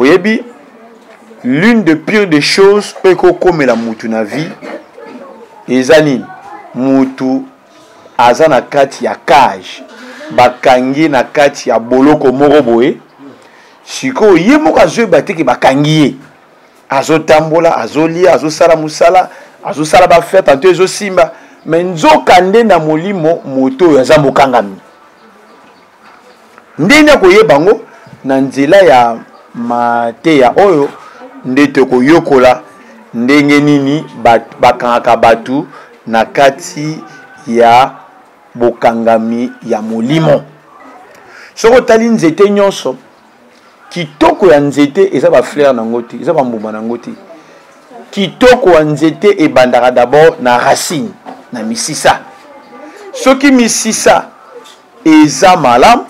Oyebi, l'une de pire des choses oyo ekokomela mutu na vie eza nini? Mutu aza na kati ya cage, bakangi na kati ya boloko moko boye, sikoyo ye moko azoyeba te ke bakangi ye, azotambola, azolia, azosala mosala, azosala ba fete, anto ezosimba, mais nzoka nde na molimo moto oyo aza mokangami. Ndenge akoyeba yango na nzela ya mateya oyo nde tokoyokola ndenge nini bakangaka bato na kati ya bokangami ya molimo. Soki otali nzete nyonso, kitoko ya nzete eza ba fleur na yango te, eza ba mbuma na yango te. Kitoko ya nzete ebandaka d'abord na racine, na misisa. Soki misisa eza malamu,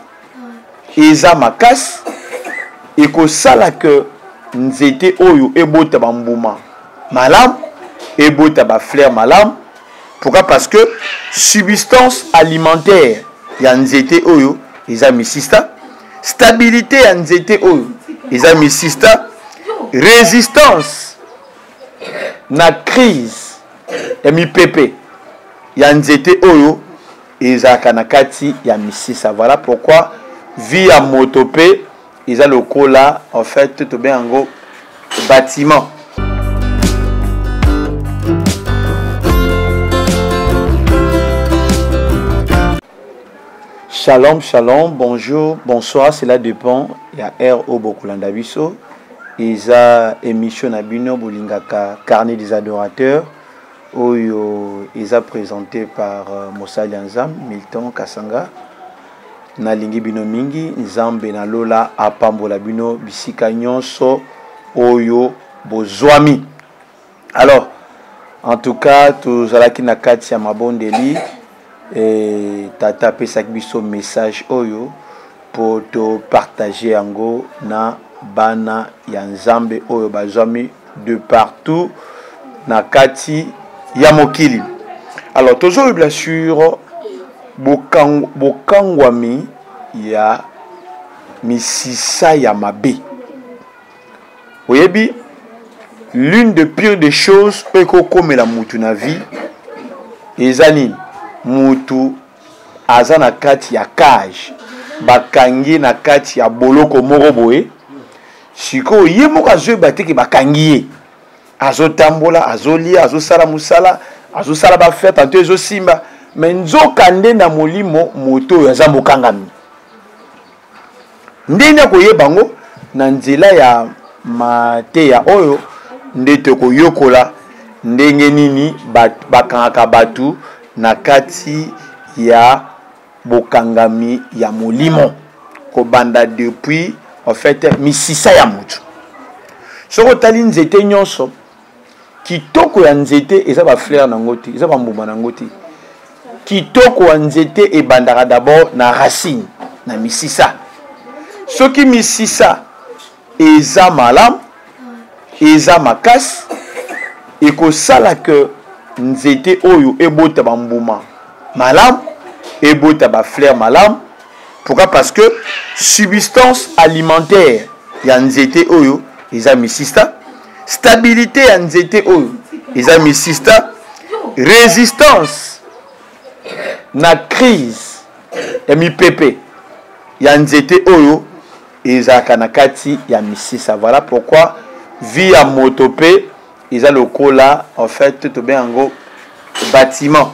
eza makasi, ekosala que nzete oyo ebota ba mbuma malamu, ebota ba fleur malamu. Pourquoi? Parce que substance alimentaire ya nzete oyo eza misisa, stabilité ya nzete oyo eza misisa, résistance na crise ya mipepe ya nzete oyo ezalaka na kati ya misisa. Voilà pourquoi vie ya moto pe eza lokola en fait tobenga yango bâtiment. Shalom, shalom, bonjour, bonsoir, cela dépend ya heure oyo bokolanda biso. Eza émission na bino bolingaka Carnet des adorateurs oyo eza présenté par euh, mosali ya Nzambe Milton Kasanga. Nalingi bino mingi, Nzambe na lola apambola bino bisika nyonso oyo bozwami. Alors, en tout cas, tozalaki na kati ya mabondeli et tata apesaki biso message oyo po to partager yango na bana ya Nzambe oyo bazwami de partout na kati ya mokili. Alors, tozolobela sur bokangwami ya misisa ya mabe. Oyebi, l'une de pire des choses oyo ekokomela mutu na vie eza nini? Mutu aza na kati ya cage, bakangi na kati ya boloko moko boye, sikoyo ye moko azoyeba te ke bakangi ye, azotambola, azolia, azosala mosala, azosala ba fete, anto ezosimba, mais nzoka nde na molimo moto oyo aza mokangami. Ndenge akoyeba yango na nzela ya mateya oyo nde tokoyokola ndenge nini bakangaka bato na kati ya bokangami ya molimo kobanda depuis en fait misisa ya moto. Soki otali nzete nyonso, kitoko ya nzete eza ba fleur na yango te, eza ba mbuma na yango te. Kitoko ya nzete ebandaka d'abord na racine, na misisa. Soki misisa eza malamu, eza makasi, ekosala que nzete oyo ebota ba mbuma malamu, ebota ba fleur malamu. Pourquoi? Parce que substance alimentaire ya nzete oyo eza misisa, stabilité ya nzete oyo eza misisa, résistance na crise ya mipepe ya nzete oyo ezalaka na kati ya misisa. Voilà pourquoi vie ya moto pe eza lokola en fait tobenga yango bâtiment.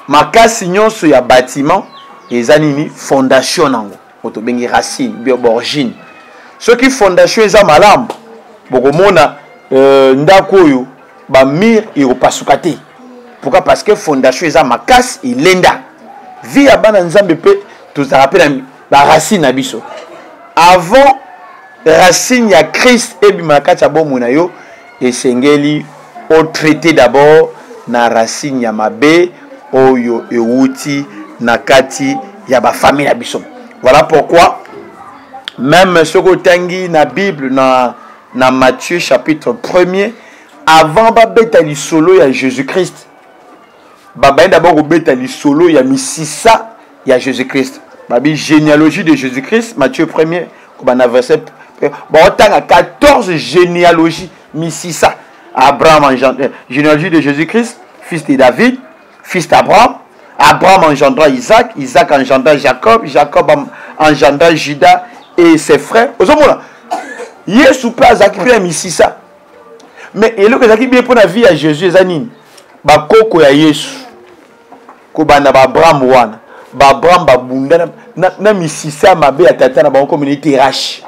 Makasi nyonso ya bâtiment eza nini? Fondation nango oyo tobengi racine bio origine. Soki fondation eza malamu, bokomona euh, ndako oyo ba mur ekopasuka te. Pourquoi? Parce que fondation eza makasi, elenda. Vie ya bana Nzambe pe tozalaka pe na ba racine na biso. Avant racine ya Christ ebima na kati ya bomoi na yo, esengeli o traiter d'abord na racine ya mabe oyo ewuti na kati ya ba famille na biso. Voilà pourquoi même soki otangi na Bible na, na Matthieu chapitre 1er, avant babeta lisolo ya Jésus-Christ, babandi d'abord kobeta lisolo ya misisa ya Jésus-Christ. Babi généalogie de Jésus-Christ, Matthieu 1er, kobanda verset Baotanga 14 généalogie misisa. Abraham engendre, généalogie de Jésus-Christ, fils de David, fils d'Abraham. Abraham engendra Isaac, Isaac engendra Jacob, Jacob engendra Judas et ses frères. Ozomona Yesu mpe azalaki mpe na misisa. Mais eloko ezalaki bien mpo na vie ya Jésus eza nini? Bakoko ya Yesu kobanda ba Abraham wana, ba Abraham babunda na misisa ya mabe ya tata na bango comme neti Rache.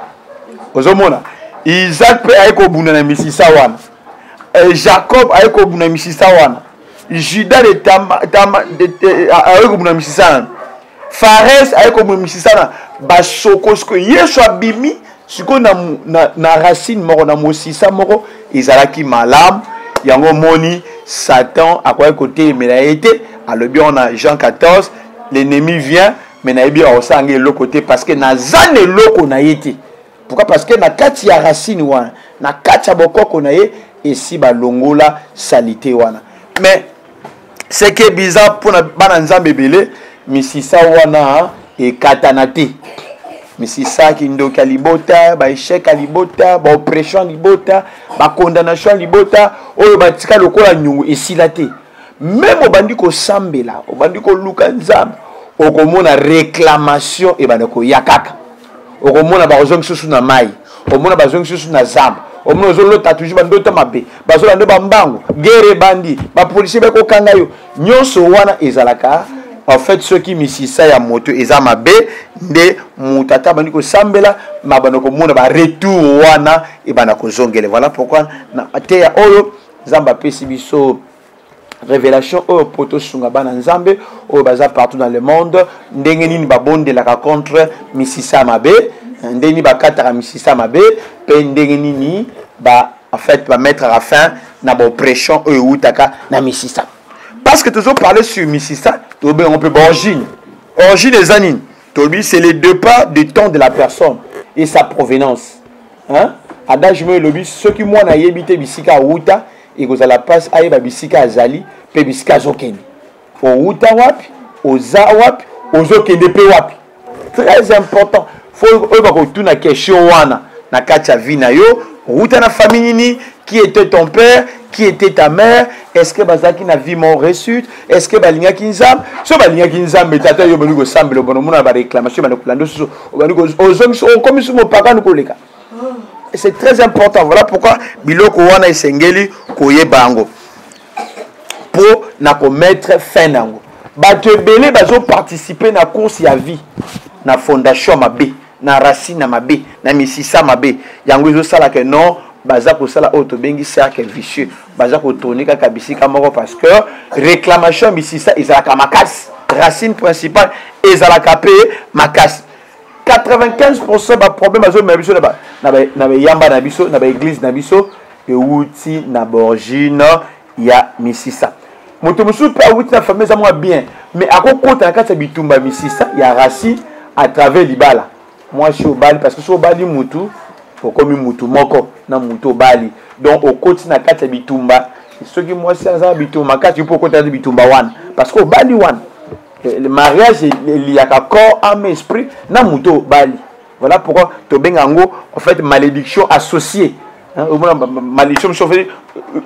Ozomona Isaac mpe aye kobunda na misisa wana, Jacob aye kobunda na misisa wana, Judas de Tama, Tama, de, de, aye kobunda misisa wana, Fares aye kobunda misisa wana, basoko sikoyo Yesu abimi sikoyo na racine moko na mosisa moko ezalaki malamu. Yango omoni Satan akoki kotelemela ye te. Alobi yango na Jean 14, l'ennemi vient mais nayebi akosala ngai eloko te parce que naza na eloko na ye te. Pourquoi? Parce que na kati ya racine wana, na kati ya bokoko na ye, esi balongola salite wana. Mais ce qui est bizarre mpona bana Nzambe ebele, misisa wana ekatana te. Misisa kindoki ya libota, ba échec ya libota, ba oppression ya libota, ba condamnation ya libota, oyo batika lokola nyongo esila te. Même obandi kosambela, obandi koluka Nzambe, okomona réclamation ebanda koya kaka. Okomona bakozongi susu na mai, omona bazongi susu na zamba, omona ozolota toujours bandoto mabe, bazolanda bambangu, guerre ebandi, ba policier bakokanga yo. Nyonso wana ezalaka en fait soki misisa ya moto eza mabe, nde moto ata abandi kosambela, ma banda komona ba retour wana ebanda kozongela. Voilà pourquoi na mateya oyo Nzambe apesi biso révélation oyo po tosunga bana Nzambe oyo baza partout dans le monde, ndenge nini babondelaka contre misisa mabe, ndenge nini bakataka misisa mabe, pe ndenge nini ba, en fait, ba mettre à fin na ba oppression oyo eutaka na misisa. Parce que tozo parler sur misisa, tobenga on peut ba origine. Origine eza nini? Tobi c'est le départ du temps de la personne et sa provenance. Hein? Adage moyo elobi soki mwana ayebi te bisika awuta, ekozala mpasi ayeba bisika azali mpe bisika azokende. Owuta wapi? Oza wapi? Ozokende mpe wapi? Très important. Faut oyeba kotuna question wana na kati ya vie na yo. Owuta na famille nini? Qui était ton père? Qui était ta mère? Est-ce que bazalaki na vie moko réussite? Est-ce que balingaki Nzambe? So balingaki Nzambe, tata yo obandi kosambela, obandi komona ba réclamation, obandi kolanda susu, obandi ozongisi, okomisi mopakani koleka. C'est très important. Voilà pourquoi biloko wana esengeli koyeba yango po na komettre fin na yango. Bato ebele bazo participer na course ya vie na fondation mabe, na racine ya mabe, na misisa mabe. Yango ezosala ke non, baza kosala oyo tobengi cercle vicieux, baza kotourner kaka bisika moko parce que réclamation ya misisa ezalaka makasi, racine principale ezalaka pe makasi. 95% ba problème bazomema biso na ba yamba na biso, na ba église na biso, ewuti na origine ya misisa. Moto mosusu mpe awuti na famille eza mwa bien, mais akokota na kati ya bitumba misisa ya racine à travers libala. Mwasi obali, parce que soki obali mutu, okomi mutu moko na mutu obali, donc okoti na kati ya bitumba. Soki mwasi aza na bitumba makasi, yo mpe okoti na kati ya bitumba wana parce que obali wana. Le mariage eliaka corps, âme, esprit na mutu obali. Voilà pourquoi tobenga yango en fait malédiction associée. Hein, omona malédiction mosusu, en fait,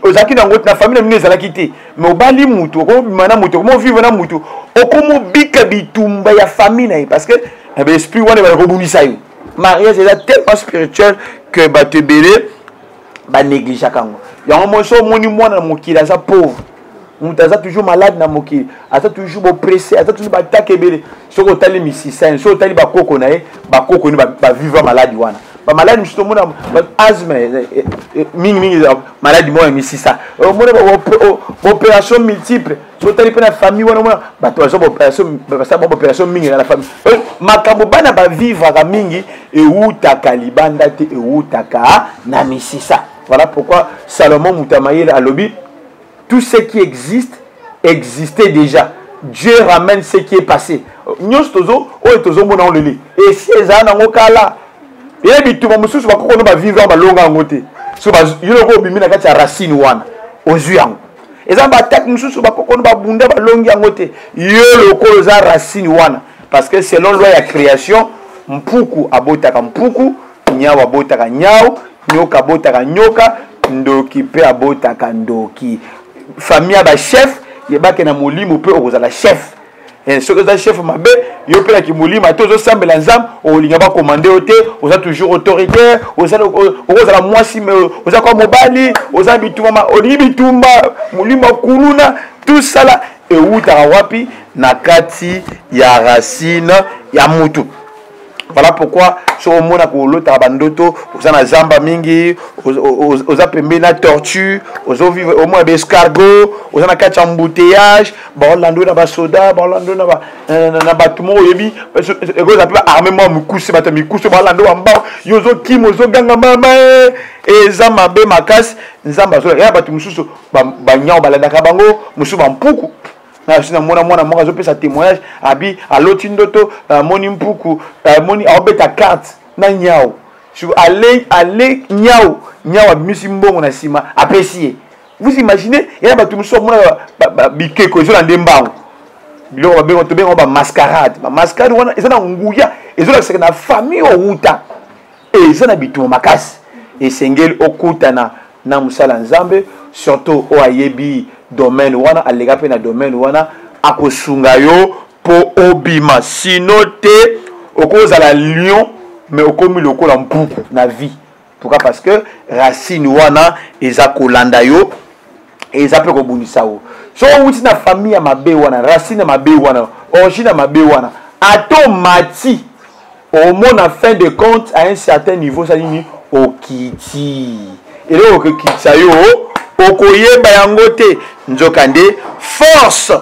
ozalaki nango na famille na bino ezalaki te, mais obali mutu, okomobima na mutu, okomovivre na mutu, okomobika bitumba ya famille na ye parce que na ba esprit wana ebanda kobundisa yo. Mariage eza tellement spirituel que bato ebele banégligeaka yango. Yango moi so omoni mwana na mokili aza pauvre, moto aza toujours malade na mokili, aza toujours bopressé, aza toujours batake ebele, soki otali misisa ye, soki otali bakoko na ye, bakoko ni bavivre maladi wana. Ba maladi mosusu tomona asthme, mingimingi maladi moko ya misisa, omona baopération multiple. Soki otali mpe na famille wana, omona bato bazwa baopération, basala bango baopération mingi na famille. Makambo bana bavivraka mingi ewutaka libanda te, ewutaka na misisa. Voilà pourquoi Salomon moto ya mayele alobi tout ce qui existe existait déjà, Dieu ramène ce qui est passé. Nyonso tozo oyo tozomona ngo lelo esi ezala nango kala. Ye bitumba mosusu bakoko no bavivre yango, balonga yango te. So yo loko obimi na kati ya racine wana, ozwi yango. Eza ba attaque mosusu bakoko no babunda balongi yango te, yo lokolo oza racine wana. Parce que selon loi ya création, mpuku abotaka mpuku, Nyau abotaka nyau, nyoka abotaka nyoka, ndoki mpe abotaka ndoki. Famille ya bachef, yebake na molimo mpe okozala chef. Eh, soki oza chef mabe, yo mpe na kimolimo ata ozosambela Nzambe, okolinga bakomande yo te, oza toujours autoritaire, okozala mwasi me oza kwa mobali, oza bitumba, olingi bitumba, molimo ya kuluna, tout ça là ewutaka wapi? Na kati ya racine ya mutu. Voilà pourquoi soki omona kolotaka bandoto, oza na zamba mingi, oza pembeni na tortue, ozovivre omona baescargot, oza na kati ya embouteillage, baolanda na basoda, baolanda na bato moko oyebi, ekozala mpe baarme moko mikuse, bato ya mikuse baolanda bambao, yo ozokima, ozoganga mama, eza mabe makasi. Nzambe azola ya bato mosusu banyao balandaka bango, mosusu bampuku. Nasi namona mwana moko azopesa témoignage, abi aloti ndoto, amoni mpuku, amoni aobeta carte na nyao, ale ale nyao, nyao abimisi mbongo na nsima apesi ye. Vous imaginez, ya bato mosusu amonaka bikeko ezolanda mbango, biloko babenga, tobenga bamascarade. Bamascarade wana eza na nguya, ezolakisaka na famille owuta eza na bitumba makasi. Esengeli okutana na mosala ya Nzambe, surtout oyo ayebi domaine wana, aleka mpe na domaine wana, akosunga yo mpo obima. Sino te, okozala lion mais okomi lokola mpuku na vie. Pourquoi? Parce que racine wana eza kolanda yo, eza mpe kobundisa yo. So owuti na famille ya mabe wana, racine ya mabe wana, origine ya mabe wana, ata omati, omona fin de compte à un certain niveau osali nini? Okiti. Eloko okokitisa yo, okoyeba yango te. Nzokande force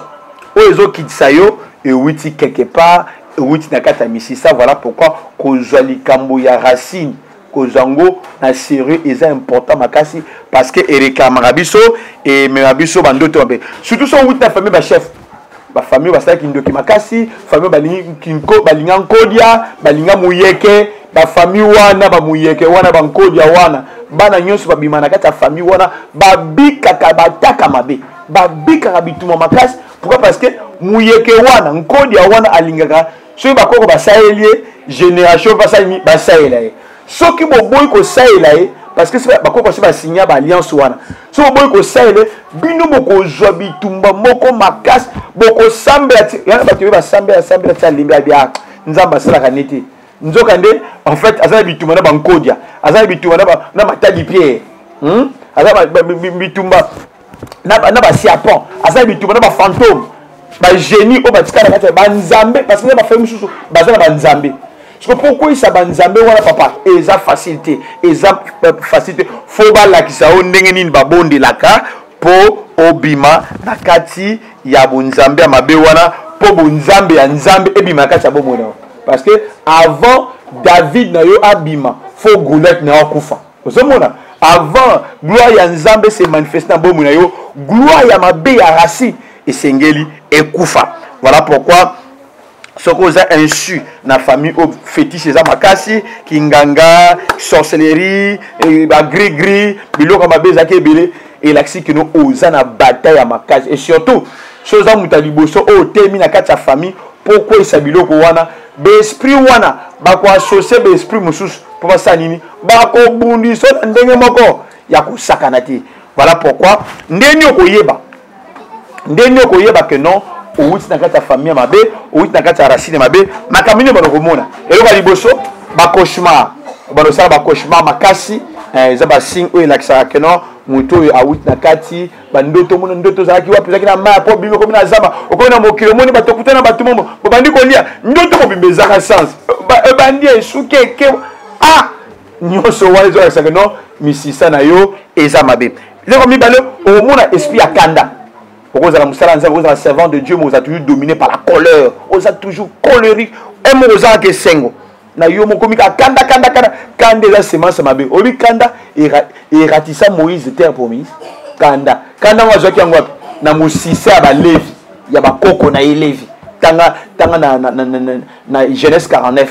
oyo ezokitisa yo ewuti quelque part, ewuti na kati ya misisa. Voilà pourquoi kozwa likambo ya racine, kozwa yango na sérieux eza important makasi, parce que ereklamaka biso, emema biso bandoto mabe, surtout so owuti na famille bachef, bafamille basalaki ndoki makasi, famille balinga nkodia, balinga muyeke. Bafamille wana, bamuyeke wana, bankodia wana, bana nyonso babima na kati ya famille wana babikaka bataka mabe, babikaka bituma makasi. Pourquoi? Parce que muyeke wana, nkodia wana alingaka soki bakoko basaleli ye, génération basali basalela ye. Soki boboyi kosalela ye, parce que bakoko basi basinya baalliance wana, soki boboyi kosalela, bino bokozwa bitumba moko makasi, bokosambela ti yana bato oyo basambela sambela ti alembi, abia Nzambe asalaka nete. Nzoka nde en fait aza na bitumba na bankodia, aza na bitumba na matadi pierre, Aza bitumba na basiapan, aza na bitumba na bafantome, bagenie oyo batikala na kati ya banzambe, parce que na bafamille mosusu baza na banzambe. Siko mpo okweyisa banzambe wana, papa, eza facile te, eza facile te. Fo balakisa yo ndenge nini babondelaka mpo obima na kati ya bonzambe ya mabe wana, mpo bonzambe ya Nzambe ebima na kati ya bomoi na yo. Parce que avant David na yo abima, fo Goliath na yo akufa. Ozomona, avant gloire ya Nzambe se manifeste na bomoi na yo, gloire ya mabe ya racine esengeli ekufa. Voilà pourquoi soki oza insu na famille oyo fétiche eza makasi, kinganga, sorcellerie, bagris-gris, biloko ya mabe ezalaki ebele, elakisi kino oza na bataille ya makasi. Et surtout so oza moto ya liboso oyo otemi na kati ya famille mpo okweyisa biloko wana, baesprit wana bakoassocie baesprit mosusu mpo basala nini? Bakobundisa na ndenge moko ya kosakana te. Voilà pourquoi ndeni okoyeba, ndeni okoyeba ke non, owuti na kati ya famille ya mabe, owuti na kati ya racine mabe. Makambo nini bana komona? Eloko ya liboso, bacauchemar. Bana osala bacauchemar makasi, eza basigne oyo elakisaka ke non, moto oyo awuti na kati bandoto. Omona ndoto ozalaki wapi? Ozalaki na mai, po obimi, okomi na zamba, okomi na mokili, omoni bato, okutana bato momo, bobandi kolia, ndoto mobimba ezaka sens, ebandi esuki eke. Ah, nyonso wana ezolakisaka non, misisa na yo eza mabe. Eloko mibale, okomona esprit ya kanda. Okozala mosala Nzambe, okozala servant de Dieu, mais oza toujours dominé par la colère, oza toujours colérique. Un moko ozalaka esengo na yo moko, mika kanda kanda kanda kanda. Eza semence mabe. Oyebi kanda eratisa Moïse terre promise? Kanda, kanda ngo azwaki yango wapi? Na mosisa ya balevi, ya bakoko na ye Levi. Tanga, tanga na Genèse 49.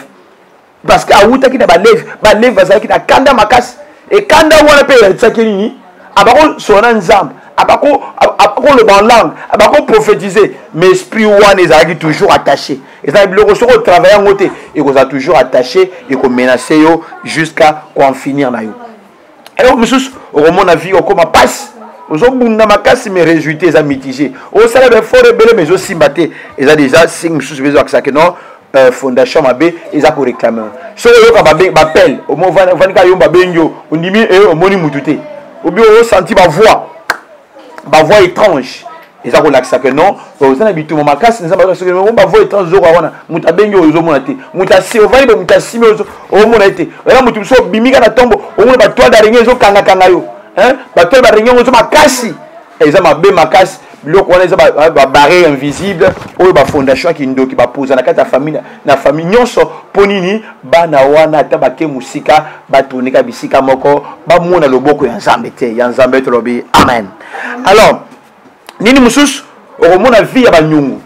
Parce que awutaki na balevi, balevi bazalaki na kanda makasi. Ekanda wana mpe elatisaki nini? Abakosola na Nzambe. Abakoloba en langue, abakoprophétise, mais esprit wana ezalaki toujours attaché. Eza na biloko soki otravaille yango te, ekozala toujours attaché, ekomenace yo jusqu'à koen finir na yo. Eloko mosusu okomona, vie okoma mpasi, ozobunda makasi mais résultat eza mitigé. Osala baeffort ebele mais ezosimba te. Eza déjà signe mosusu mpe ezolakisa ke non, fondation mabe eza koréclame. Soki oyoka bapele, ovandi kaka yo, babengi yo, ondimi e omoni mutu te, obi osanti bavoix étrange, eza kolakisa ke non, oza na bitumba makasi. Nzambe, soki bavoix étrange ozoka wana, moto abengi oyo ozomona te, moto asi ovandi bo, moto asimi omona ye te, oya moto mosusu obimi kaka na ntombo, omona batoile d'araignée ezokangakanga yo, batoile d'araignée yango eza makasi, eza mabe makasi. Biloko wana eza babarrière invisible oyo bafondation ya kindoki bapoza na kati ya famille, na famille nyonso. Mpo nini? Bana wana, ata bake mosika, batonika bisika moko, bamona loboko ya Nzambe te. Ya Nzambe, tolobi amen. Alors, nini mosusu okomona? Vie ya banyongo.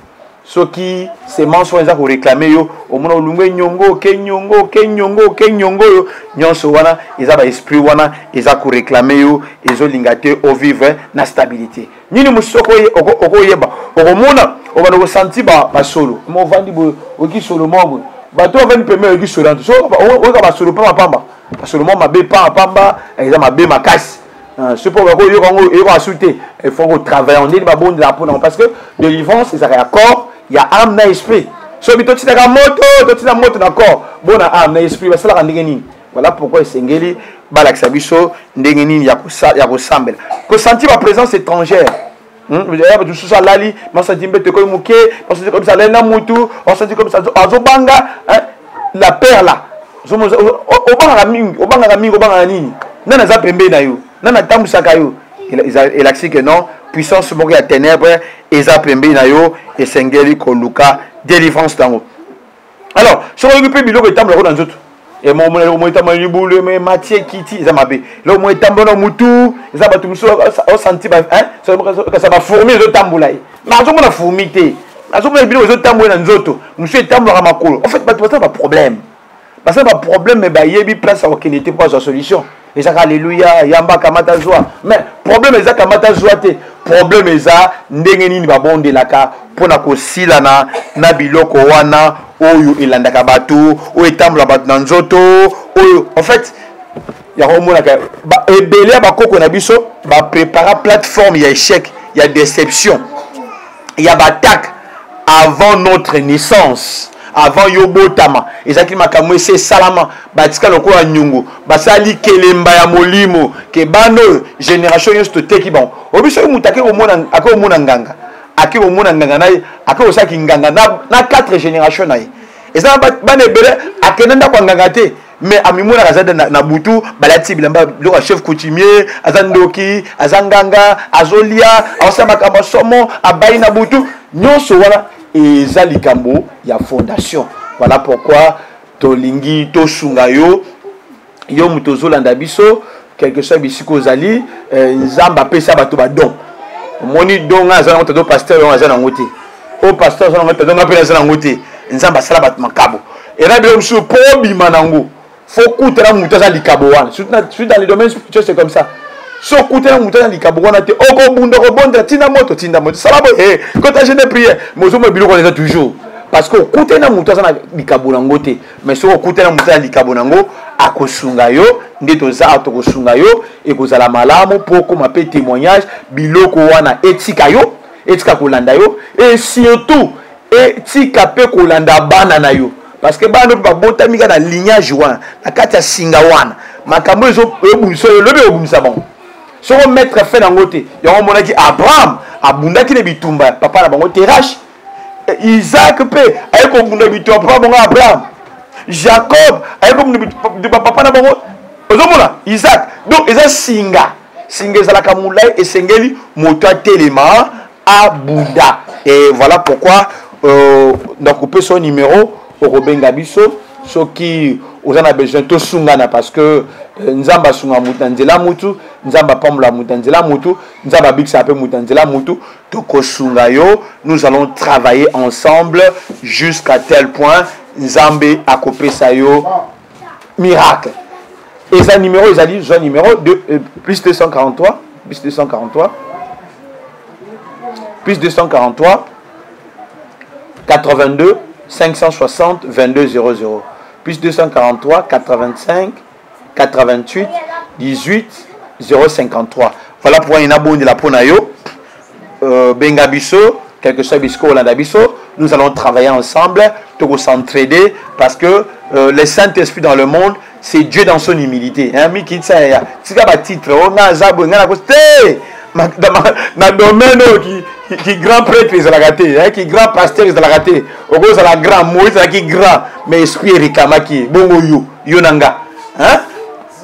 Soki semence wana eza koréclame yo, omona olungu enyongo, oke nyongo, oke nyongo, oke nyongo. Oyo nyonso wana eza baesprit wana eza koréclame yo, ezolinga te ovivre na stabilité. Nini mosusu okoyeba? Okomona obanda kosanti basolo. Ma ovandi boye, oyoki solo moko boye, bato bavandi pembe, oyoki solo so, oyoka basolo pamba pamba, basolo moko mabe pamba pamba, eza mabe makasi. Soki mpo bakoyoka yango, eyokaka su te. Il faut kotravaille ndeni babondelaka mpona yango, parce que délivrance ezalaka ya corps, ya âme na esprit. Soki totinaka moto, totina moto na corps, bona âme na esprit basalaka ndenge nini? Voilà pourquoi esengeli balakisa biso ndenge nini ya kosambela. Kosentir baprésence étrangère, bato mosusu alali, masanti mbeto ekomi moke, masanti comme ça alali na mutu, osanti comme ça azobanga la peur là. Obangaka mingi, obangaka mingi, obangaka nini? Nani aza pembeni na yo? Nani atambwisaka yo? Elakisi ke non, puissance moko ya ténèbre eza pembeni na yo, esengeli koluka délivrance nango. Alors, soki oyoki mpe biloko etambolako na nzoto, eloko moko etambola libulu, matie ekiti, eza mabe. Eloko moko etambola na mutu, eza bato mosusu osanti kasa bafourmi ezotambola ye, mais azomona fourmi te, azomona biloko ezotambola na nzoto. Mosusu etambolaka makolo. En fait, bato basala baproblème, basala baproblème, mais bayebi place ya kokende te mpo azwa solution. Ezaka alleluya, yamba, kamata, zwa. Mais problème eza kamata zwa te, problème eza ndenge nini babondelaka mpona kosilana na biloko wana oyo elandaka bato, oyo etambola bato na nzoto oyo. En fait, yango omonaka ebele ya bakoko na biso baprépara plateforme ya échec, ya déception, ya baattaque avant notre naissance. Avant yo botama, ezalaki makambo esi esalama, batika lokola nyongo, basali kelemba ya molimo ke bana oyo, génération nyonso toteki bango. Obi soki moto ake komona nganga, ake komona nganga na ye, ake kosalaki nganga na 4 génération na ye. Eza bana ebele akende ndako ya nganga te, mais amimonaka aza na butu, balati bilamba, biloko ya chef coutumier, aza ndoki, aza nganga, azolia, aosala makambo ya somo, abai na butu. Nyonso wana eza likambo ya fondation. Voilà pourquoi tolingi tosunga yo, yo moto ozolanda biso, quelque soit bisika ozali. Nzambe apesa bato badon. Omoni don ngai aza nango, tado pasteur yango aza nango te, oyo pasteur aza nango, tado ngai mpe naza nango te. Nzambe asala bato makabo. Eza biloko mosusu mpo obima nango, fo kutana moto aza likabo wana. Surtout dans le domaine spirituel, c'est comme ça. So okutana moto aza likabo wana te, okobunda, okobondela, tinda moto, tinda moto, sala boye, kota jeûne, prière, mais ozomona biloko wana eza toujours parce que okutani na moto aza na likabo nango te. Mais soki okutani na moto aza na likabo nango, akosunga yo. Nde toza, tokosunga yo, ekozala malamu mpo okóma mpe témoignage. Biloko wana etika yo, etika kolanda yo, et surtout etika mpe kolanda bana na yo, parce que bana mpe babotami kaka na lignage wana, na kati ya singa wana. Makambo ebundisa oyo, lobi ekobundisa bango soko mettre fin yango te. Yango omonaki Abraham abundaki na bitumba ya papa na bango Terash. Isaac mpe aye kobunda bitumba papa bango Abraham. Jacob aye kobunda bitumba papa na bango, ozomona, Isaac. Donc eza singa, singa ezalaka molai, esengeli moto atelema, abunda. Et voilà pourquoi nakopesa yo numéro, okobenga biso soki oza na besoin tosungana, parce que Nzambe asunga motu na nzela mutu, Nzambe apambola motu na nzela mutu, Nzambe abikisaka mpe motu na nzela mutu. Tokosunga yo, nous allons travailler ensemble jusqu'à tel point Nzambe akopesa yo miracle. Eza numéro, ezali, zwa numéro 2, plus 243, plus 243. Plus 243 82 560 22 00. Plus 243 85 88 18 053. Voilà pourquoi il y a bon de la pona yo. Euh, benga biso, quel que soit bisco olanda biso, nous allons travailler ensemble, pour s'entraider parce que euh, le Saint-Esprit dans le monde, c'est Dieu dans son humilité. Hein, miki tsa ya. Tika ba titre, oh nga zabo nga na ko te. Na domaine oyo ki, ki grand prêtre ezalaka te, hein, ki grand pasteur ezalaka te. Okozala grand, Moïse azalaki grand, mais esprit erekamaki. Bongo yo, yo na nga. Hein?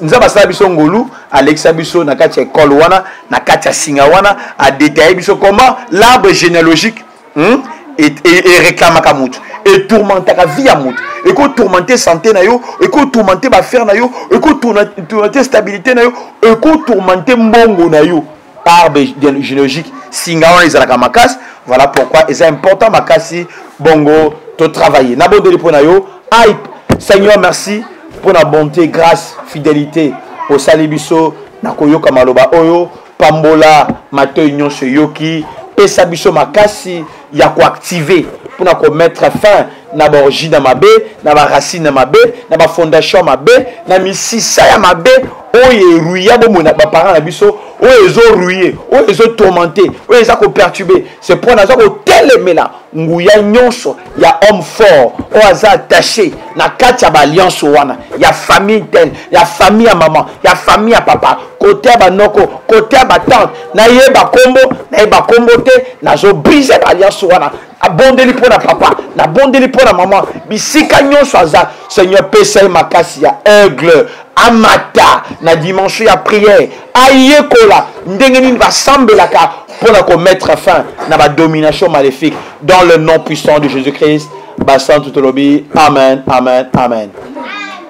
Nzambe asala biso ngolu, alekisa biso na kati ya école wana, na kati ya singa wana, a détailler biso comment l'arbre généalogique hmm? ereklamaka motu etourmentaka vie ya motu ekotourmente santé na yo ekotourmente baaffaire na yo ekotourmente stabilité na yo ekotourmente mbongo na yo arbre généalogique singa wana ezalaka makasi. Voilà pourquoi eza important makasi bongo totravailler. Nabondeli mpo na yo. Ai Seigneur, merci mpo na bonté, grâce, fidélité osali biso na koyoka maloba oyo. Pambola matoi nyonso eyoki, pesa biso makasi ya koactive mpona komettre fin na baorigine ya mabe, na baracine ya mabe, na bafondation ya mabe, na misisa ya mabe oyo eruya bomoi na baparent na biso, oyo ezoruye, oyo ezotourmente, oyo eza koperturbe. C'est mpo naza kotelemela nguya nyonso ya homme fort oyo aza attaché na kati ya baalliance wana ya famille tel, ya famille ya mama, ya famille ya papa, kote ya banoko, kote ya batante. Nayeba kombo, nayeba kombo te, nazobrise baalliance wana. Abondeli mpo na papa, nabondeli mpo na mama, bisika nyonso aza. Seigneur, pesa ye makasi ya aigle, amata na dimension ya prière, ayekola ndenge nini basambelaka mpo na komettre fin na badomination maléfique, dans le nom puissant de Jésus-Christ. Basantu tolobi amen, amen, amen.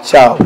Ciao.